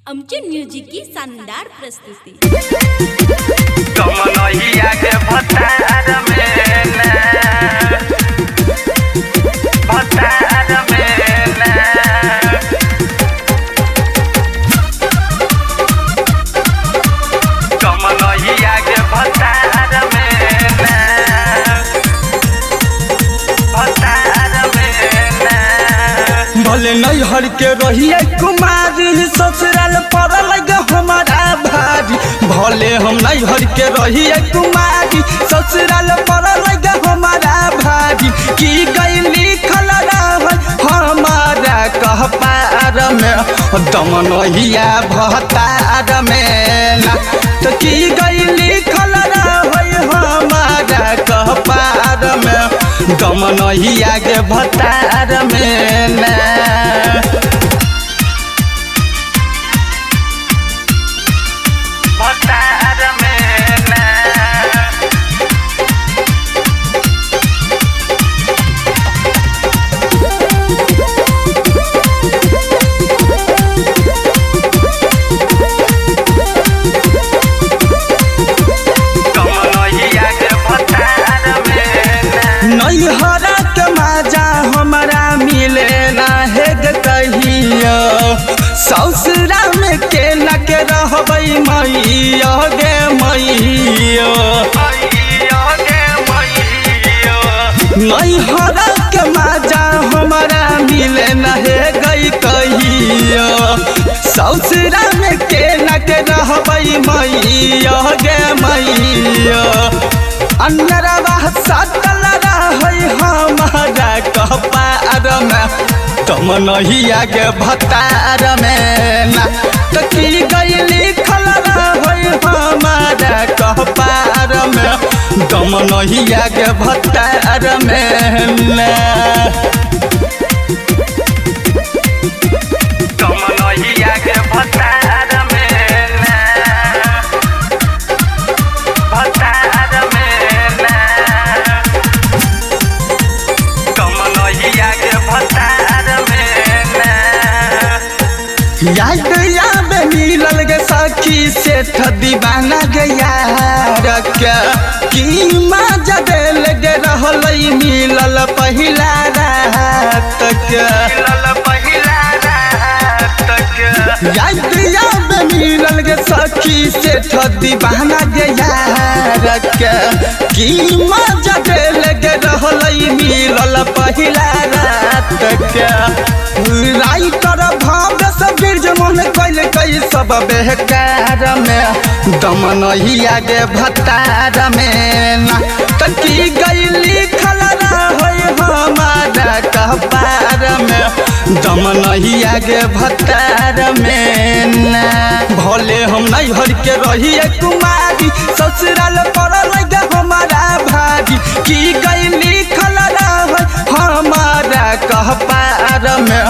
अमचन music की शानदार प्रस्तुति। कमलहिया के भतार में ना, भतार में ना। कमलहिया के भतार में ना, भतार में ना। भले नैहर के रहिए कुमारी, ससुराल पड़ल गे हमारा भारी। भले हम नैहर के रहिए कुमारी, ससुराल पड़ल गे हमारा भारी। की गई लिखल रहल हमारा कह पार में, दमनहिया भतार में ना। तो की गई लिखल रहल हमारा कह पार में, दमनहिया के भतार में ना। भतार में ना। कमलहिया के भतार में ना। नैहरा के मजा हमरा मिले ना हे गे कहियो, ससुरा में के न के रहबै मैयो गे मैयो। मैयो गे मैयो। नैहरा के मजा हमरा मिले ना हे गई कहियो, ससुरा में के न के रहबै मैयो गे मैयो। अन्नरवा सटल रहै हमारा कपार में, तमनहिया के भतार में ना। तो की गई लिखल रहै हमारा कपार में, दमनहिया के भतार में ना। कमलहिया के भतार में ना, भतार में ना। कमलहिया के भतार में ना। याद आबे मिलल गे सखी सेठ दीवाना गे यार के, की मजा देल गे रहलै मिलल पहिला रात के। मिलल पहिला रात के। याद आबे मिलल गे सखी सेठ दीवाना गे यार के, की मजा देल गे रहलै मिलल पहिला रात के। राइटर भाव सब गिरज मन कैल कई सब बेकार में, दमनहिया के भतार में ना। त की गई लिखल रहै हमारा कपार में, दमनहिया के भतार में ना। भले हम नैहर के रहिए कुमारी, ससुराल पड़ल गे हमारा भारी। की गई लिखल रहै हमारा कपार में,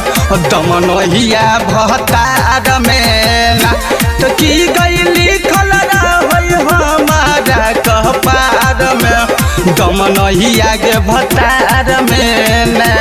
दमनहिया भतार में ना। तो की गई लिखल रहै हमारा कपार में, दमनहिया के भतार में ना।